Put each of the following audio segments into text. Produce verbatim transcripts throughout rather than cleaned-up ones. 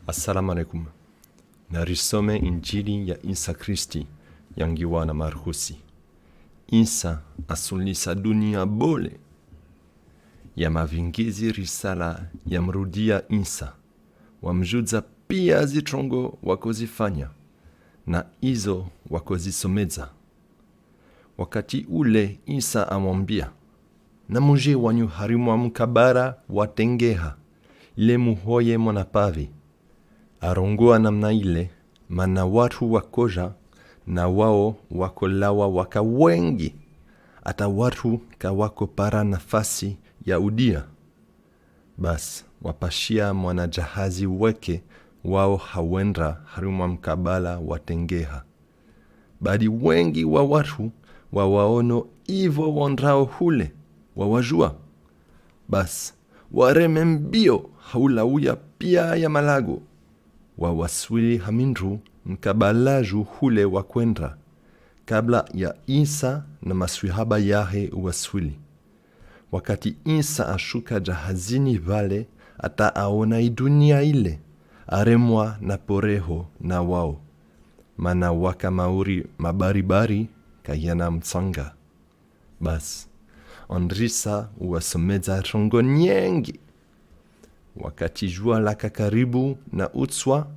Assalamu alaikum. Narisome Injili ya Insa Kristi yangiwa na Markusi. Insa asulisa dunia bole. Ya mavingizi risala yamrudia Insa. Wamujudza pia zitrongo wakozifanya, na izo wakozisomedza. Wakati ule Insa awambia: Namuje wanyu harimwa mukabala watengeha, ile muhoye mwana pavi. Arongoa namuna ile, mana watu wakoja, na wao wakolawa waka wengi, ata watu kawakopara nafasi ya udia. Basi, wapashia mwana jahazi weke wao hawendra harimwa mukabala watengeha. Badi wengi wa watu wawaono ivo wandrao hule, wawajua. Basi, wareme mbio ha ulawuya pia ya malago, wawaswili ha mindru mukabala ju hule wakwendra, kabla ya Insa na maswihaba yahe uwaswili. Wakati Insa ashuka jahazini vale, ata aona idunia ile, aremwa na poreho na wao, mana waka mauri mabaribari kayana mutsanga. Basi, anrisa uwasomedza trongo nyengi. Wakati jua laka karibu na utswa,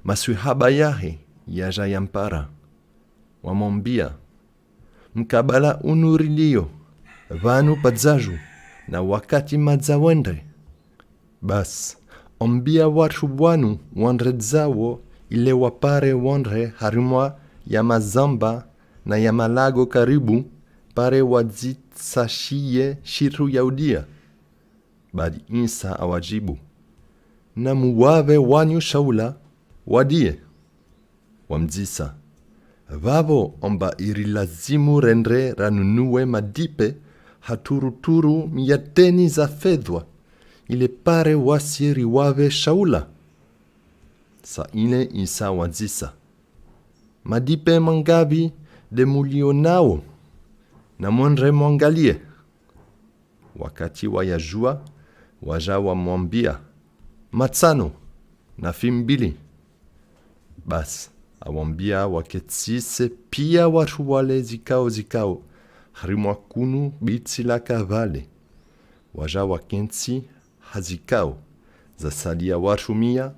maswihaba yahe yaja yampara. Wamwambia: Mukabala unu rilio, vanu padzaju, na wakati madza wendre. Basi, ambia watu wanu wandre dzawo ile wapare wandre harimwa ya mazamba na ya malago karibu, pare wadzitsashiye shitu ya udia. Badi Insa awajibu: Namuwave wanyu shaula, wadie. Wamudzisa: Vavo amba irilazimu rendre ranunue madipe ha turuturu miateni za fedha, ile pare wasi riwave shaula. Sa ile Insa awadzisa: Madipe mangavi de mulio nawo? Namwendre mwangalie. Wakati wayajua, waja wamwambia: Matsano, na fimbili. Basi, awambia waketsise pia watu wale zikao zikao, harimwa kunu biti laka vale. Waja wakentsi ha zikao, zasalia watu mia,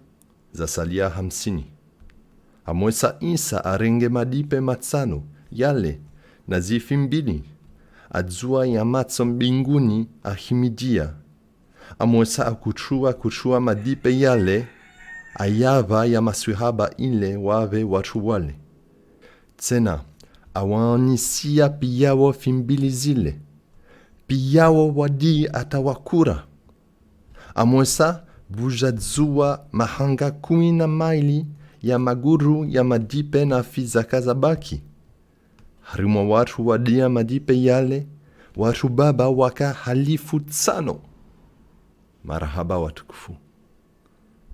zasalia hamsini. Amwesa Insa arenge madipe matsano yale na zifimbili, adzua ya matso mbinguni ahimidia. Amwesa akuchua kuchua madipe yale, ayava ya maswihaba ile wave watu wale. Tsena, awaanisia piawo fimbili zile. Piawo wadie ata wakura. Amwesa vujadzua mahanga kumi na maili ya maguru ya madipe na fizaka zabaki. Harimwa watu wadia madipe yale, watu baba waka halifu tsano. Marahaba watukufu.